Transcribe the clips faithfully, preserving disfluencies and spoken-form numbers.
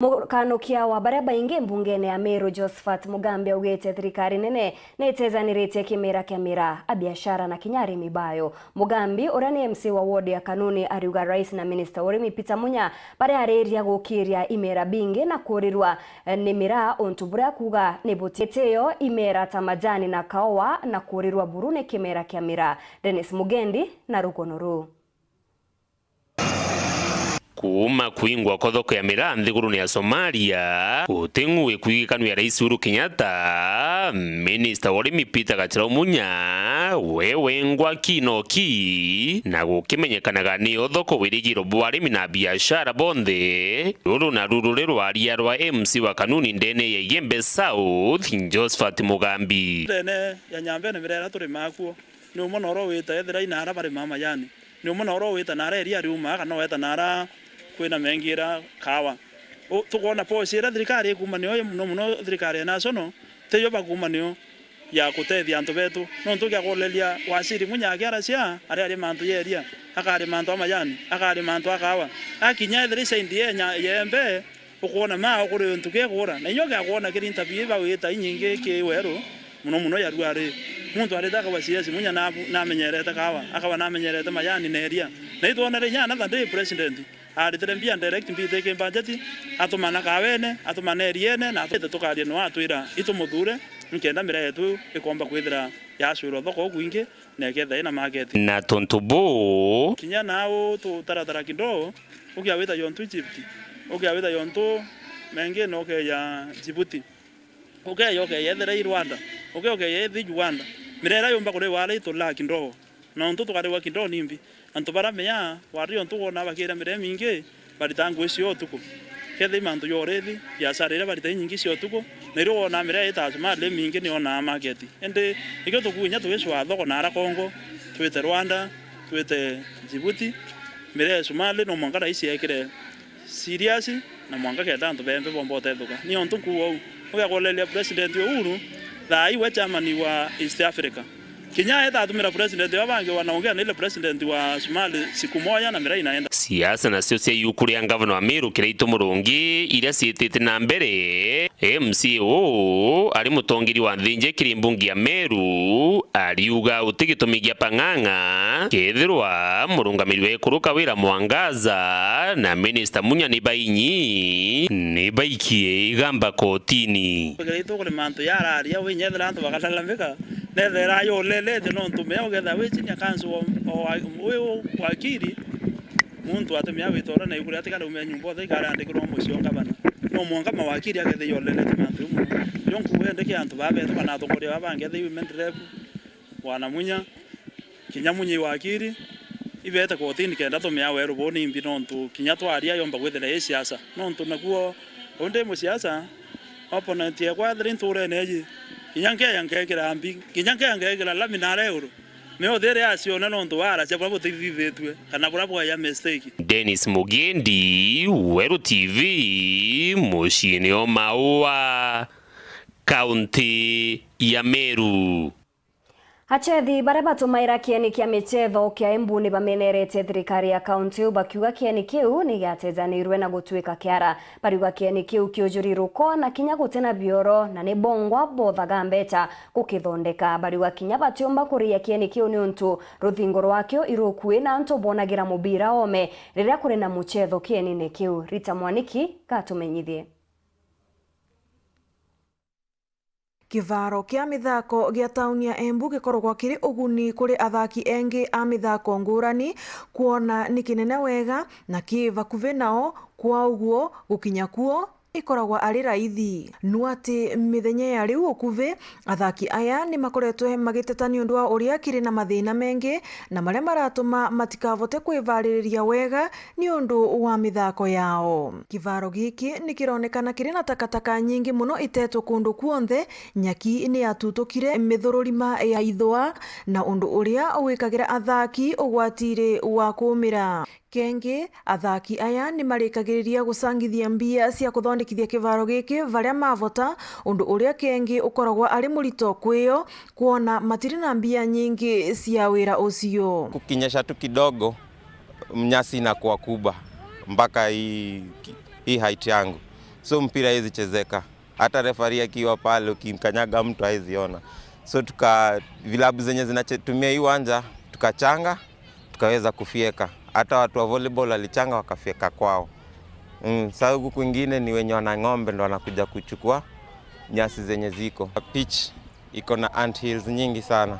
Mukanukia wa baria baingi mbungene ya Meru, Josephat Mugambi, augite thirikari nene ni itejaniritie kimera kia miraa, abiashara na kinya arimi bayo. Mugambi, uria ni M C A wa ward ya Kanuni, ariuga rais na minista wa urimi Peter Munya bariariria gukiria imera bingi na kurirwa, eh, ni miraa, untu buria akuuga ni butitio imera ta majani na kaoa na kurirwa buru ni kimera kia miraa. Dennis Mugendi na rugono ruu. Kuuma kuingwa kwa thoko ya miraa nthigurune ya Somalia, guti ng'uu ikwigikanu ya Rais Uhuru Kenyatta, minista wa urimi Peter Gachirau Munya, we wengwa ki no ki, na gukimenyekanaga niyo thoko wirigiro bwa arimi na biashara bonthe. Ruru na ruru ri rwaria rwa M C wa Kanuni ndene ya Igembe South, Josephat Mugambi. Ndene ya Nyambene miraa iria turimaa kuo, ni umwe na uria wita ethira ina ara barimaa majani. Ni umwe na uria wita nara eria ariuma, kana weta nara kwina mengira kawa. U-, tukwona policy iria thirikari ikuuma niyo, muno muno thirikari ya national, tiyo bakuuma niyo ya gutethia antu betu. Nontu ngiakuureria waziri Munya akiaracia, ari ari mantu ya eria, akari mantu a majani, akari mantu a kawa. Akinya ethira isaindi yenya yembe, ukwona maa ukuri untu kigura. Na inyo giakwona kiri interview iba wita inyingi ki weru, muno muno ya ruari. Muntu arite akauga C S Munya nabu-, namenyerete kawa, akaba namenyerete majani na eria. Na itwonere inya another day president aritire mbia direct mbitike budget, atumana kawene, atumana eriene, na atwite tukaria no atwira itumuthure, nkenda miraa yetu ikomba kwithira yacwirwa thoko ukwingi, na iketha ina market. Na tontu buu, kinya nau tutaratara kidogo, ukia wita yontu Egypt, ukia wita yontu mengine ukeya Djibouti, ukeya ukeya ethira i Rwanda, ukeya ukeya ithi Uganda. Miraa iria yumba kuriwa ara itulaa kidogo. Nontu tukarigwa kidogo nimbi. Antu baria mea, wari untu wona bakira miraa imingi, barita ngui cio utuku. Kethira i mantu ya urithi, biashara iria barita inyingi cia utuku, na irio wona miraa ita Somali imingi ni onaa market. Indi nikio tukuinya tugicwaa thoko nara Congo, twite Rwanda, twite Djibouti, miraa ya Somali no mwanka raisi ekire serious, na mwanka kenda antu bembe bomba utethuka. Ni untu nkuuga uu. Ugiakuureria President Uhuru, thaa ii we chairman wa East Africa. Kinya eta atumira president wa bangi wanaongea na ile president wa Somali siku moja na miraa inaenda. Siasa nacio cia iuku ria ngavana wa Meru Kiraitu Murungi iria ciitite na mbere, M C A uu ari mutongeri wa nthinje kiri mbunge ya Meru, ariuga uti gitumi gia Pang'ang'a kethirwa murungamiri wa ikuru Kawira Mwangaza na minista Munya ni bainyi ni baikie igamba kotini. Kethira itukuri mantu yararia, winyethira antu bakalalamika, nethera yolelete nontu mea ukethira wi chini ya kansu wa, wa, wi wakiri, muntu atumia witoro na iguru atikare ume nyumba othe ikare andikirwa mucii o ngavana. No mwanka mawakiri akethira yolelete mantu iu mono. Nio nkuuga indi ki antu baa betu kana atongoria baa bangi, ethira i women rep, bwana Munya, kinya Munya i wakiri, ibete kotini kenda tumea weru buu nimbi nontu kinya twaria yomba kwithira i siasa. Nontu nakuo, uu ndi musiasa, opponent ekwa ethira i ntuurene iji, kinya nkeya nkekira mbi, kinya nkeya nkekira lami nara iguru. Mea uthire aciona nontu waracia buria butithithitue, kana buria bwaya mistake. Dennis Mugendi, Weru T V, muciine o Maua, kaunti ya Meru. Achethi baria batumaira kieni kia michetho kia Embu ni bamenerete thirikari ya kaunti iu, bakiuga kieni kiu ni giatejanirwe na gutuika kiara. Bariuga kieni kiu kiujuri ruko na kinya gutina bioro, na ni bongwa bothaga mbecha gukithondeka. Bariuga kinya batiumba kuria kieni kiu niuntu ruthingo rwakio irukui na antu bonagira mubira ome riria kuri na muchetho kienine kiu. Rita Mwaniki gatumenyithie. Kivaro kia mithako gia tauni ya Embu gikoragwa kiri uguni kuri athaki engi a mithako ngurani, kwona ni kinene wega na ki vakuvi nao, kwa uguo gukinya kuo ikoragwa ari raithi. Nu ati mithenya ya riu ukuvi, athaki aya ni makoretwe magiteta niundu wa uria kiri na mathina mengi na maria maratuma matikavote kwivaririria wega niundu wa mithako yao. Kivaro giki ni kironekana kiri na takataka nyingi muno itetwe kundu kuonthe, nyaki ni yatutukire mithururima ya ithua, na undu uria wikagira athaki ugwatiri wa kuumira. Kengi, athaki aya ni marikagiriria gucangithia mbia cia kuthondekithia kivaro giki varia mavota, undu uria kengi ukoragwa ari murito kwio, kwona matiri na mbia nyingi cia wira ucio. Kukinyesha tu kidogo, nyasi inakuwa kubwa mpaka hii, hii height yangu. So mpira haiwezi chezeka. Hata referee akiwa pale, ukimkanyaga mtu hawezi ona. So tuka, vilabu zenye zinatumia hii uwanja, tukachanga, tukaweza kufieka. Hata watu wa volleyball walichanga, wakafieka kwao. Mm, sa huku kwingine ni wenye wana ng'ombe ndo wanakuja kuchukua nyasi zenye ziko. Pitch iko na ant hills nyingi sana.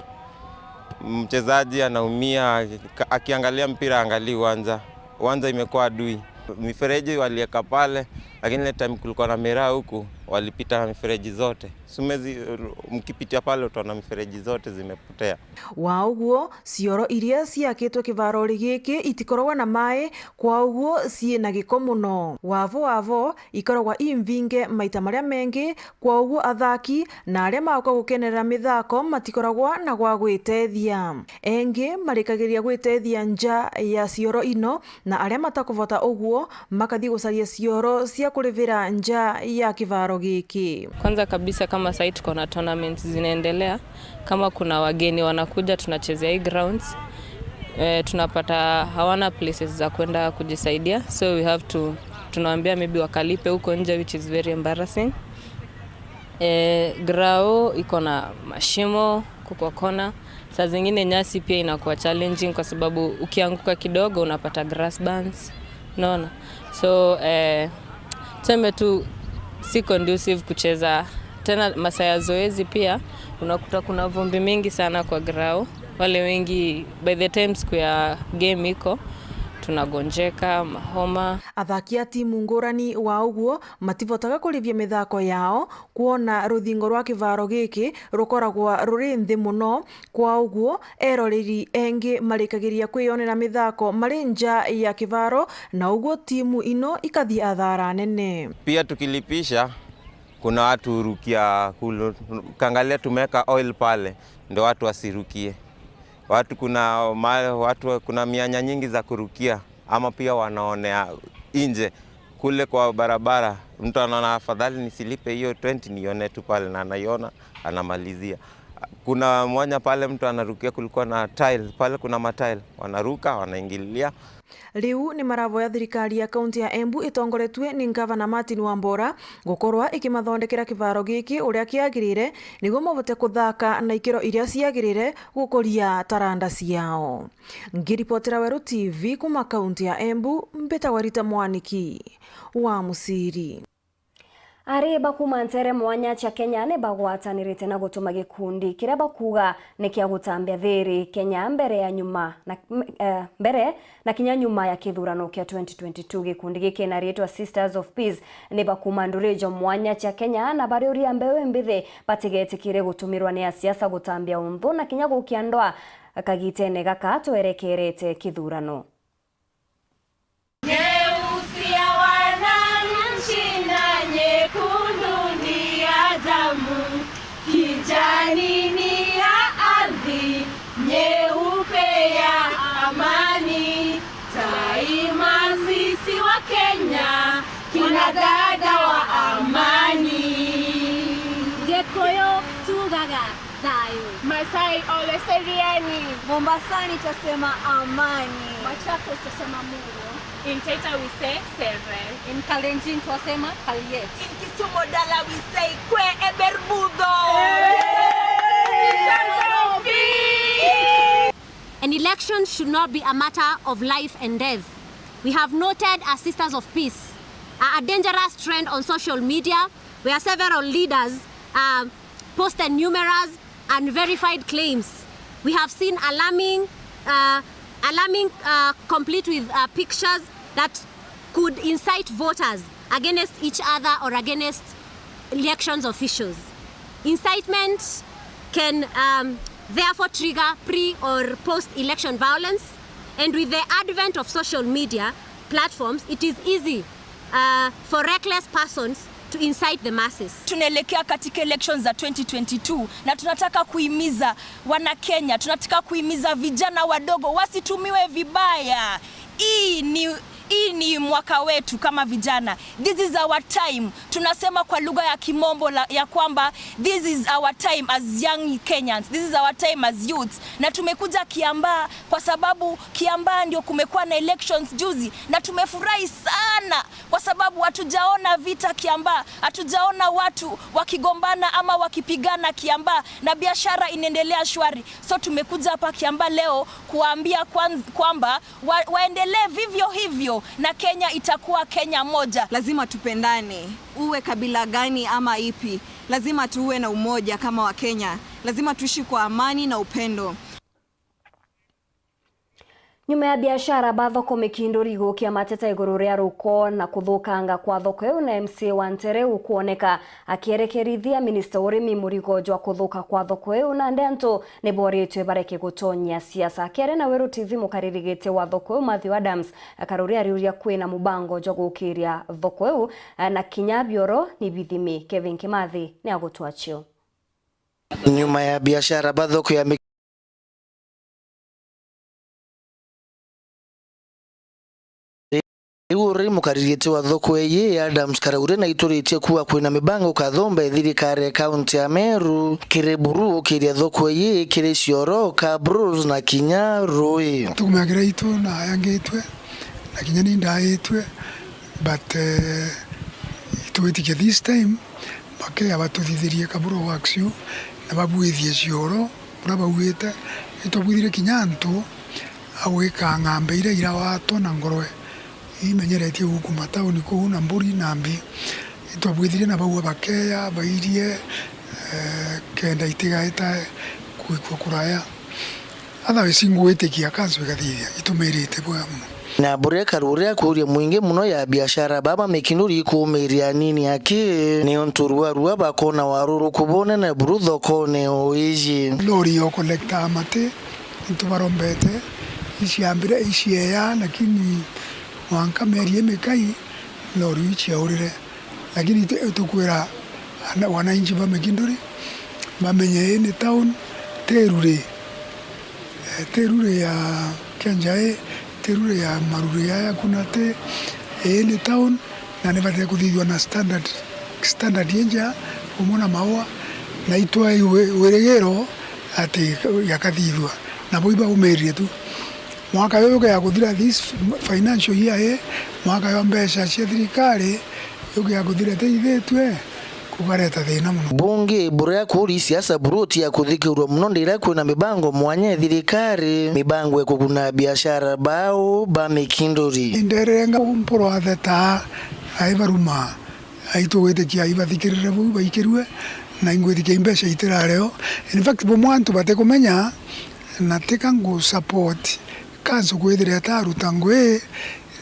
Mchezaji anaumia, aki-, akiangalia mpira, angalii uwanja. Uwanja imekuwa adui. Mifereji walieka pale, lakini ile time kulikuwa na miraa huku, walipita na mifereji zote. Si umezi-, mkipitia pale utaona mifereji zote zimepotea. Wa uguo, cioro iria ciakitwe kivarori giki itikoragwa na mai, kwa uguo cii na giko muno. Wavo wavo ikoragwa imbinge maita maria mengi, kwa uguo athaki na aria magoka gukenerera mithako matikoragwa na gwa gwitethia. Engi marikagiria gwitethia nja ya cioro ino, na aria matakuvota uguo makathi gucaria cioro cia kurivira nja ya kivaro giki. Kwanza kabisa, kama sahii tuko na tournaments zinaendelea, kama kuna wageni wanakuja, tunachezea hii grounds, eh, tunapata hawana places za kwenda kujisaidia, so we have to, tunawaambia maybe wakalipe huko nje, which is very embarrassing. Eh, grao iko na mashimo, kuko kona. Saa zingine nyasi pia inakuwa challenging kwa sababu ukianguka kidogo unapata grass burns. Unaona? So, eh, tuseme tu si conducive kucheza. Tena masaa ya zoezi pia unakuta kuna vumbi mingi sana kwa grao. Wale wengi, by the time siku ya game iko, tunagonjeka, mahoma. Athaki a timu ngurani wa uguo mativotaga kurivia mithako yao, kwona ruthingo rwa kivaro giki rukoragwa ruri nthi muno. Kwa uguo, eroreri engi marikagiria kwiyonera mithako mari nja ya kivaro, na uguo timu ino ikathi athara nene. Pia tukilipisha, kuna watu hurukia kulu-, ukiangalia tumeweka oil pale, ndio watu wasirukie. Watu kuna ma-, watu kuna mianya nyingi za kurukia, ama pia wanaonea nje kule kwa barabara. Mtu anaona, "Afadhali nisilipe hiyo twenty, nione tu pale," na anaiona, anamalizia. Kuna mwanya pale mtu anarukia, kulikuwa na tile, pale kuna matile, wanaruka, wanaingililia. Riu ni maravoya thirikari ya kaunti ya Embu itongoretue ni Ngavana Martin Wambora gukorwa ikimathondekera kivaro giki uria kiagirire, niguo mabote kuthaka na ikiro iria ciagirire gukuria taranda ciao. Ngiripotera Weru T V kuma kaunti ya Embu, mbitagwa Rita Mwaniki wa Musiri. Ari ba kuuma nteere mwanya cia Kenya ni bagwatanirite na gutuma gikundi kiria bakuuga ni kia gutambia thiri Kenya mbere ya nyuma na, eh, mbere na kinya nyuma ya kithurano kia twenty twenty-two. Gikundi giki na riitwa Sisters of Peace ni ba kuuma nduri ja mwanya cia Kenya na bariuria mbeu imbithi batigetikire gutumirwa ni asiasa gutambia unthu na kinya gukia ndwaa kagitene gaka twerekerete kithurano. Nyeusi ya wananchi na nyekundu ni ya damu, kijani ni ya ardhi, nyeupe ya amani. Daima sisi wa Kenya, kina dada wa amani. Gikuyu tugaga thayũ. Masai always say riani. Mombasani twasema amani. Machakos twasema muro. In Taita we say sere. In Kalenjin twasema kaliet. In Kisumu Dala we say kwe eberbudho. An election should not be a matter of life and death. We have noted as Sisters of Peace a, a dangerous trend on social media where several leaders, um, posted numerous unverified claims. We have seen alarming, uh, alarming, uh, complete with, uh, pictures that could incite voters against each other or against elections officials. Incitement can, um, therefore trigger pre or post-election violence, and with the advent of social media platforms, it is easy, uh, for reckless persons to incite the masses. Tunaelekea katika elections za twenty twenty-two na tunataka kuhimiza Wanakenya, tunataka kuhimiza vijana wadogo wasitumiwe vibaya. Hii ni Hii ni mwaka wetu kama vijana. This is our time. Tunasema kwa lugha ya kimombo la, ya kwamba this is our time as young Kenyans. This is our time as youths. Na tumekuja Kiambaa kwa sababu Kiambaa ndio kumekuwa na elections juzi, na tumefurahi sana kwa sababu hatujaona vita Kiambaa, hatujaona watu wakigombana ama wakipigana Kiambaa, na biashara inaendelea shwari. So tumekuja hapa Kiambaa leo kuwaambia kwanz-, kwamba wa-, waendelee vivyo hivyo na Kenya itakuwa Kenya moja. Lazima tupendane, uwe kabila gani ama ipi. Lazima tuwe na umoja kama Wakenya. Lazima tuishi kwa amani na upendo. Nyuma ya biashara ba thoko Mikinduri gukia mateta iguru ria ruko na kuthukanga kwa thoko iu, na M C A wa Ntere ukwoneka akierekerithia minista urimi murigo jwa kuthuka kwa thoko iu, nandi antu niboritwe bareke gutonyia siasa. Akiaria na Weru T V, mukaririgiti wa thoko iu Matthew Adams Karuri ariuria kwina mubango jwa gukiria thoko iu na kinya bioro ni bithimi. Kevin Kimathi ni agutwachio. Nyuma ya biashara ba thoko ya Riu uri mukaririte wa thoko iji, Adams Karaure, na ituritie kuuga kwina mibango kathomba ya thirikari ya kaunti ya Meru kiri buru ukiria thoko iji kiri cioro, cabros na kinya rui. Tukumea kiria itu na ayangitwe, na kinya ni ndaitwe, but, eh, itwitikia this time, bakea batuthithirie kaburo works yu, na babuithie cioro, buria bauite, itwabwithire kinya antu a gwika ng'ambe iria irawatwa na ngorwe imenyeretie gukuma tauni kuu na mburi na mbi. Itwabwithire na bau bakeya, bairie, eh, kenda itigaita kuikua kuraya. Otherwise, ingwitikia kanso igathithia, itumirite bwega mono. Na buria Karuri akuria mwingi mono ya biashara baba Mikinduri kuumiria anini aki, ni untu rua rua bakona waruruku bunene buru thokone o iji. Lori yo collecta mati, nitubarombete, iciambire, icieya, lakini mwanka mieri imikai, lori iu iciaurire. Lakini tu-, tukwira ana-, wananchi ba Mikinduri bamenye ii ni town, ti ruri. Eh, ti ruri ya Kianjai, ti ruri ya maruri ya Yakunate, ii ni town, na nibatire kuthithua na standard, standard inja, umwe na maua, na itwai wi-, wirigiro ati yakathithua. Nabo ibaumirire tu. Mwaka uyu ukeya kuthira this financial year ii, mwaka jwa mbeca cia thirikari, ukeya kuthira teithitue, kukareta thina mono. Bungi buria kuri siasa buruti ya kuthikirwa mono ndira kwina mibango mwanya ya thirikari, mibango ya kuguna biashara bao ba Mikinduri. Inderenga mporo atheta ai baruma, ai tugwitikia ai bathikirire bau baikirue, na ingwitikia imbeca itirareo. In fact, bumwe antu batikumenya, na tika ngu support kanso kwithira itaruta ngui,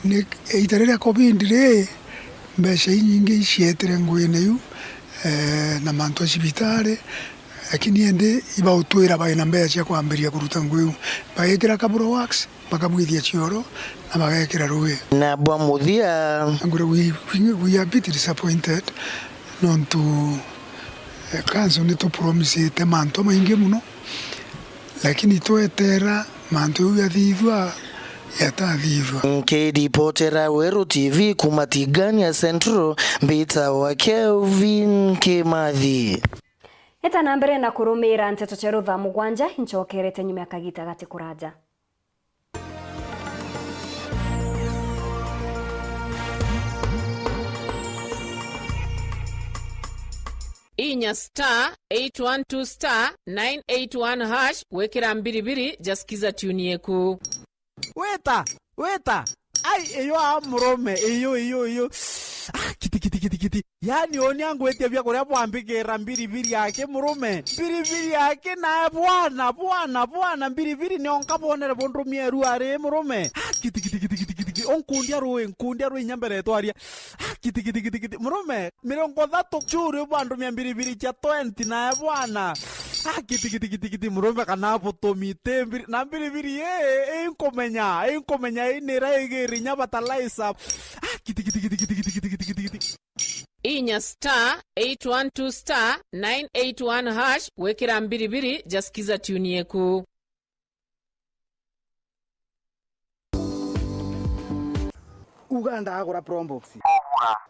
ni ita riria covid ri, mbeca inyingi icietire nguine iu, eh, na mantu a cibitari, lakini indi ibautwira baina mbeca cia kwambiria kuruta ngui iu. Bagekira kaburo works, bakabwithia cioro, na bagekira rui. Na bwa muthia, ngure we, we, we are a bit disappointed, nontu, eh, kanso ni tupromisite mantu maingi mono, lakini twetera mantu jau jathithua, jatathithua. Nkiripotera Weru T V kuma Tigania Central, mbitawa Kelvin Kimathi. Eta na mbere na kurumira nteto cia rutha mugwanja, incokerete nyuma ya kagita gati kuraja. Inya star eight one two star nine eight one hash gwikira mbiribiri ja Skiza tune yeku. Weta, weta. Ai, iyo a murume, iyo, iyo, iyo. Ah, kiti, kiti, kiti, kiti. Yaani, oni angwitia bia kuria bwambikira mbiribiri yake murume. Mbiribiri yake nae bwana, bwana, bwana, mbiribiri ni onka bonere bundumie eru ari murume. Ah, kiti, kiti, kiti, kiti, kiti, kiti. Onkundia rui, nkundia rui inya mbere twaria. Ah, kiti, kiti, kiti, kiti. Murume, mirongo ithatu churi bwandumia mbiribiri cia twenty nae bwana. Ah, kiti, kiti, kiti, kiti, murume kana butumi ti mbiri-, na mbiribiri ii, ii nkumenya, ii nkumenya ii nira igiri inya fertilizer. Ah, kiti, kiti, kiti. Inya star eight one two star nine eight one hash gwikira mbiribiri ja Skiza tune yeku. Uga ndagura Probox.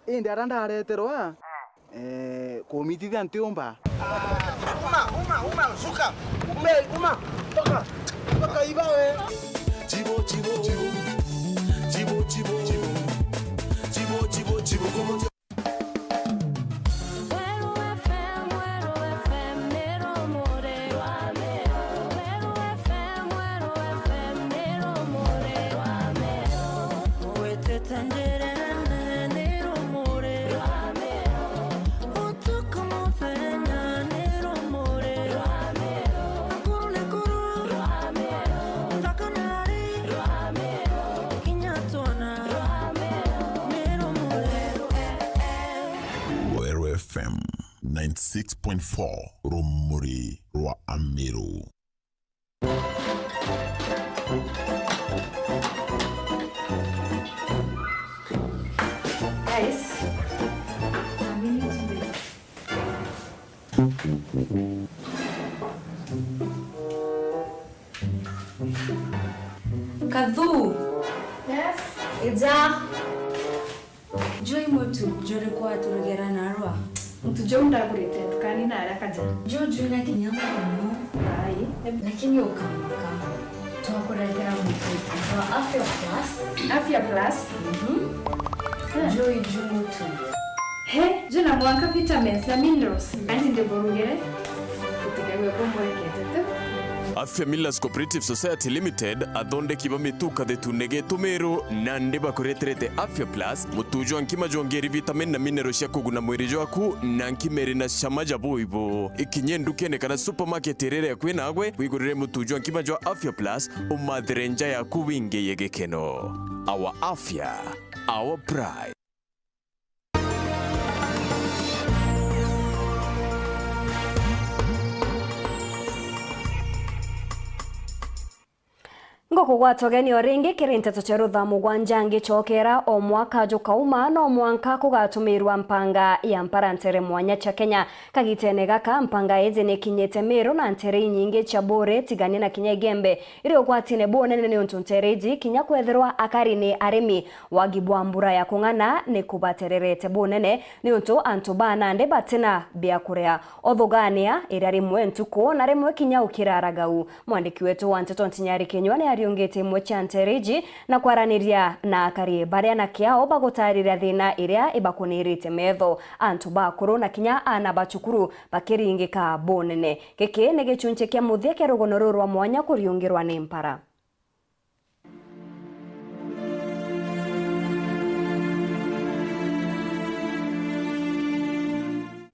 Indi ara ndareterwa, eh, kumitithia ntiumba. Uma, uma, uma, suka. Ume, uma. Toka. Toka iba we. Chibo, chibo, chibo. Chibo, chibo, chibo. Chibo, chibo, chibo. Weru F M, Weru F M, ni rumuri rwa Meru. Weru F M, Weru F M, ni rumuri rwa Meru. Witite njirene, ni rumuri rwa Meru. Utuku muthenya, ni rumuri rwa Meru. Nakuru, Nakuru, rwa Meru. Nthaka nari rwa Meru. Kinya twona rwa Meru, ni rumuri. Weru F M ninety six point four, rumuri rwa Ameru. Guys, a minute, please. Kathu! Yes? Ija! Juu i mutu juriku waturugera narua? Mutu juu ndagurite ntukani na aria kaja. Juu jwina kinya muno. Ai. Lakini ukamaka. Twakuretera mutu jwa Afya Plus. Afya Plus? Mhm. Ah. Juu i juu mutu. He, jwina mwanka vitamins na minerals. Kandi ndiburugire. Utigagwe kumwekete tu. Afya Millers Cooperative Society Limited, athondeki ba mitu kathetune getu Meru, nandi bakureterete Afya Plus, mutu jwa nkima jwongeri vitamin na mineral cia kuguna mwiri jwaku, na nkima iri na cama ja buibu. Ikinye ndukene kana supermarket iria iri akui nagwe, wigurire mutu jwa nkima jwa Afya Plus, umathire nja yaku wingiye gikeno. Our Afya, our pride. Ngukugwata ugeni o ringi kiri nteto cia rutha mugwanja ngicokera. O mwaka jukauma, no mwanka kugatumirwa mpanga ya mpara ntere mwanya cia Kenya. Kagitene gaka, mpanga iji nikinyite Meru na ntere inyingi cia Buuri, Tigania na kinya Igembe, iri ugwatine bunene niuntu ntere iji kinya kwethirwa akari ni arimi. Wagi bwa mbura ya kung'ana ni kubatererete bunene, niuntu antu ba nandi batina bia kuria. Uthugania iria rimwe ntuku na rimwe kinya ukirara gau. Mwandiki wetu wa nteto Ntinyari Kinyua ni ariungite imwe cia ntere iji na kwaraniria na akari baria na kiao bagutariria thina iria ibakunirite metho. Antu bakuru na kinya aana ba cukuru bakiringika bunene. Giki ni gicunchi kia muthia kia rugono ruru rwa mwanya kuriungirwa ni mpara.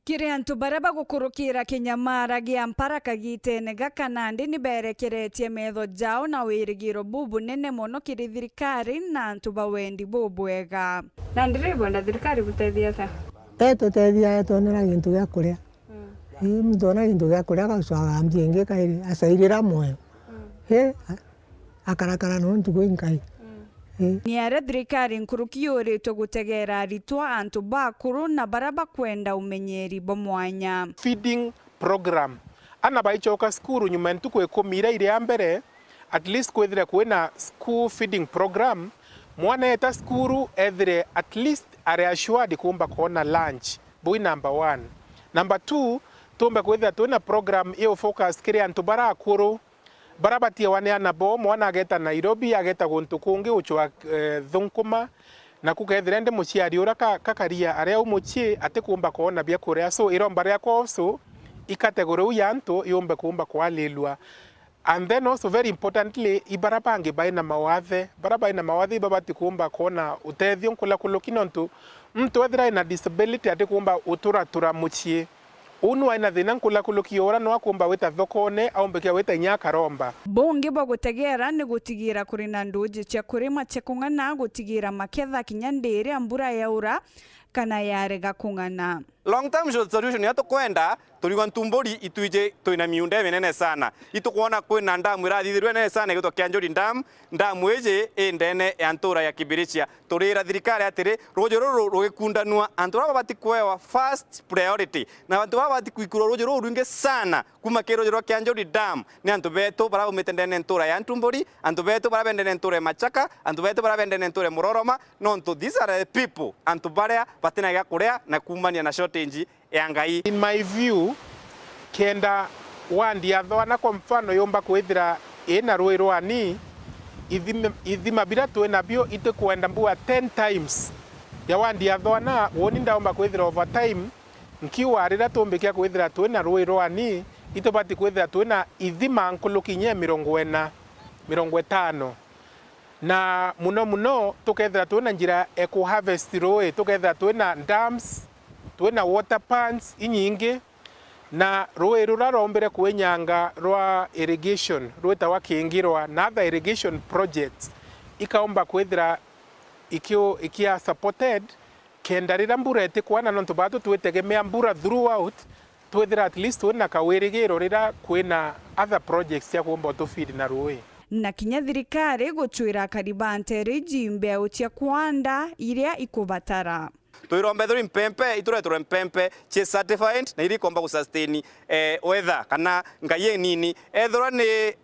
Kiri antu baria bagukurukira kinyamara gia mpara kagitene gaka, nandi ni berekeretie metho jao na wirigiro bubunene mono kiri thirikari na antu ba wendi bubwega. Nandi riu ibwenda thirikari butethia atia? Etutethia, etwonera gintu gia kuria. Mm. Ii, muntu ona gintu gia kuria agacoka agambia ingi kairi, acairira mwoyo. Mm. Ii, a-, akarakara no ntuku inkai. Mm. Ii. Ni aria thirikari nkuruki yuritwe gutegera aritwa, antu bakuru na baria bakwenda umenyeri bwa mwanya. Feeding program. Ana baicoka cukuru nyuma ya ntuku ikumi iria iri a mbere, at least kwithire kwina school feeding program, mwana eeta cukuru ethire at least ari assured kuumba kwona lunch. Bui number one. Number two, tuumbe kwithira twina program iu focus kiri antu bara akuru, bara batiawa ni ana bo, mwana ageta Nairobi, ageta guntu kungi gucwa, eh, thunkuma, na kukethira indi muciari uria ka-, kakaria ari au mucii atikuumba kwona bia kuria. So, iromba riakwa also, i category iu ya antu iumbe kuumba kwalilwa. And then also very importantly, i bara bangi bai na mawathe, bara bai na mawathe ibabati kuumba kwona utethio nkulakuloki, nontu muntu ethira ena disability atikuumba uturatura mucii. Uu nu aina thina nkulakuloki, ura no akuumba wita thokone, aumbikia wita inya akaromba. Bungi bwa gutegera ni gutigira kuri na nduji cia kurima cia kung'ana, gutigira maketha kinya ndiria mbura yaura kana yarega kung'ana. Long term solution iria tukwenda Turiuga Ntumburi, itwiji twina miunda iminene sana. Itukwona kwina ndamu irathithirwe nene sana igitwa Kianjuri Dam. Ndamu iji i ndene ya ntura ya Kibirichia. Turira thirikari atiri, ruuji ruru rugikundanua, antu baria babati kwewa first priority, na antu baria babati kwikurwa ruuji ruru rwingi sana kuma ki ruuji rwa Kianjuri Dam ni antu betu baria baumite ndene ntura ya Ntumburi, antu betu baria bendene ntura ya Machaka, antu betu baria bendene ntura ya Muroroma, nontu these are the people, antu baria batina gia kuria na kuumania na shortage ya Ngai. In my view, kenda wandi ya Thwana kwa mfano yumba kwithira ina rui rwani, ithima, ithima biria twi nabio itikwenda mbua ten times ya wandi ya Thwana, woni ndaumba kwithira over time, nkiuga riria tumbikia kwithira twina rui rwani, itubati kwithira twina ithima nkuruki inya ya mirongo ina, mirongo itano. Na muno muno tukethira twina njira ya ku harvest rui, tukethira twina dams, twina water ponds inyingi, na rui ruria rwaumbire kwinyanga rwa irrigation rwitawa Kingirwa na other irrigation projects ikaumba kwithira ikio-, ikia supported, kenda riria mbura itikwana, nontu batu twitegemea mbura throughout, twithira at least twina kawirigiro riria kwina other projects cia kuumba utufeed na rui. Na kinya thirikari gucwira akari ba nteere iji mbeu cia kwanda iria ikubatara. Twiromba ethirwa impempe, itureterwe mpempe cie certified na iria ikomba gusustain, eh, weather kana ngai inini. Ethirwa ni,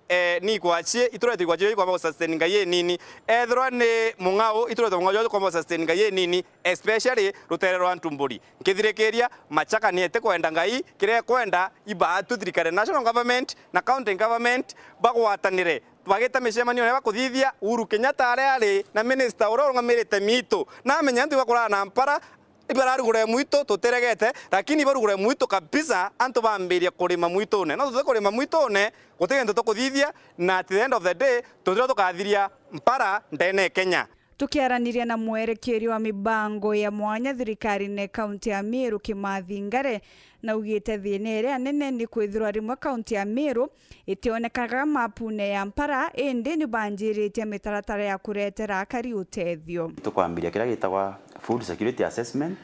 eh, ni ikwachi, itureterwe ikwachi iria ikomba gusustain ngai inini. Ethirwa ni mung'ao, itureterwe mung'ao juria jukomba gusustain ngai inini, especially rutere rwa Ntumburi. Nkithirikiria, Machaka ni itikwenda ngai, kiria ikwenda, ibaatu thirikari, national government na county government bagwatanire, bagita micemanio na bakuthithia Uhuru Kenyatta aria ari na minister uria urungamirite miitu, na amenya antu ibakuraa na mpara, ibararugure mwitu tutiregete, lakini ibarugure mwitu kabisa, antu bambirie kurima mwitune. No tuti kurima mwitune, guti gintu tukuthithia, na at the end of the day, tutira tukathiria mpara ndene ya Kenya. Tukiaraniria na mwerekeria wa mibango ya mwanya thirikarine kaunti ya Meru, Kimathi Ngare, naugite thina iria nene ni kwithirwa rimwe kaunti ya Meru itionekaga mapune ya mpara, indi ni banjiritie mitaratara ya kuretera akari utethio. Tukwambiria kiria gitagwa Food Security Assessment,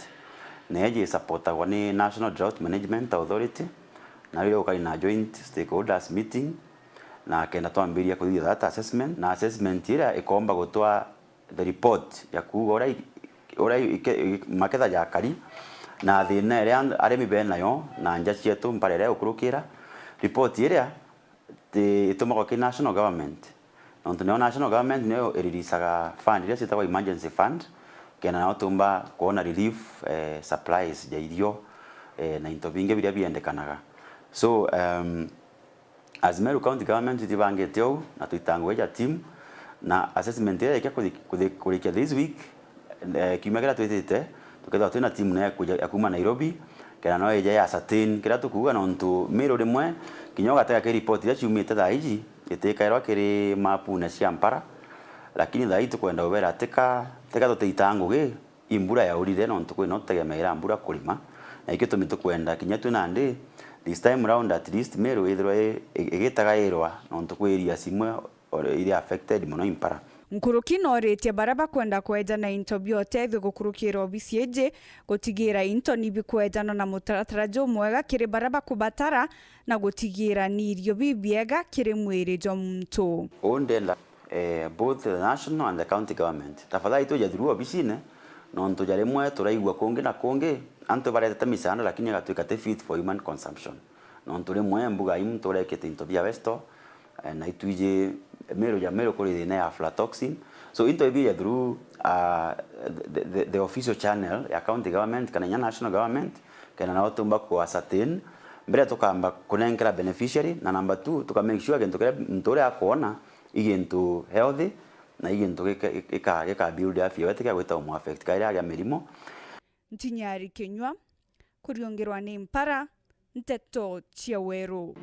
na iji isupportagwa ni National Drought Management Authority, na riria ukai na joint stakeholders meeting, na kenda twambiria kuthithia that assessment, na assessment iria ikomba gutwa the report ya kuuga uria i-, uria i-, ike-, i-, maketha jakari, na thina iria and-, arimi benayo, na nja cietu mpara iria igukurukira. Report iria ti-, itumagwa ki national government, nontu nio national government nio iriricaga fund iria ciitagwa emergency fund, kenda nao tumba kwona relief, eh, supplies ja irio, eh, na into bingi biria biendekanaga. So, um, As Meru County Government, twibangite uu na twita ngugi ja team, na assessment iria ikia kuthi-, kuthi-, kurikia this week, eh, kiumia kiria twitite, tukethirwa twina team nayo ya kuja, ya kuuma Nairobi, kenda no ije ya ascertain kiria tukuuga, nontu Meru rimwe, kinya ugatega ki report iria ciumite thaa iji, itikairwa kiri mapune cia mpara, lakini thaa ii tukwenda ubera tika, tika tutiita ngugi, i mbura yaurire, nontu kwina utegemeera mbura kurima, na ikio gitumi tukwenda kinya twi nandi, this time round at least Meru ithirwe i-, i-, igitagairwa, nontu kwi areas imwe ore-, iri affected mono i mpara. Nkuruki nooritie baria bakwenda kweja na into bia utethio gukurukira obisi iji gutigira into ni bikwejanwa na mutaratara jumwega kiri baria bakubatara na gutigira ni irio bibiega kiri mwiri jwa muntu. Uu ndenda eh, both the national and the county government. Tafadhali tuja through obisine, nontu ja rimwe turaigua kungi na kungi, antu baretete misaanda lakini igatwika ti fit for human consumption. Nontu rimwe mbuga imu turekite into bia westo, eh, na itwiji Meru ja Meru kuri thina ya aflatoxin. So into ibi ja through, ah, the, the, the official channel ya county government kana inya national government, kenda nao tumba ku ascertain mbere tukamba kunenkera beneficiary, na number two, tuka make sure gintu kiria muntu uria akwona i gintu healthy, na i gintu gika-, gika-, gika build afya yete kia gwita umu affect kairi agia mirimo. Ntinyari Kinyua, kuriungirwa ni mpara, Nteto cia Weru.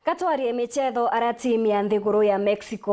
Gatwarie michetho ara timu ya nthiguru ya Mexico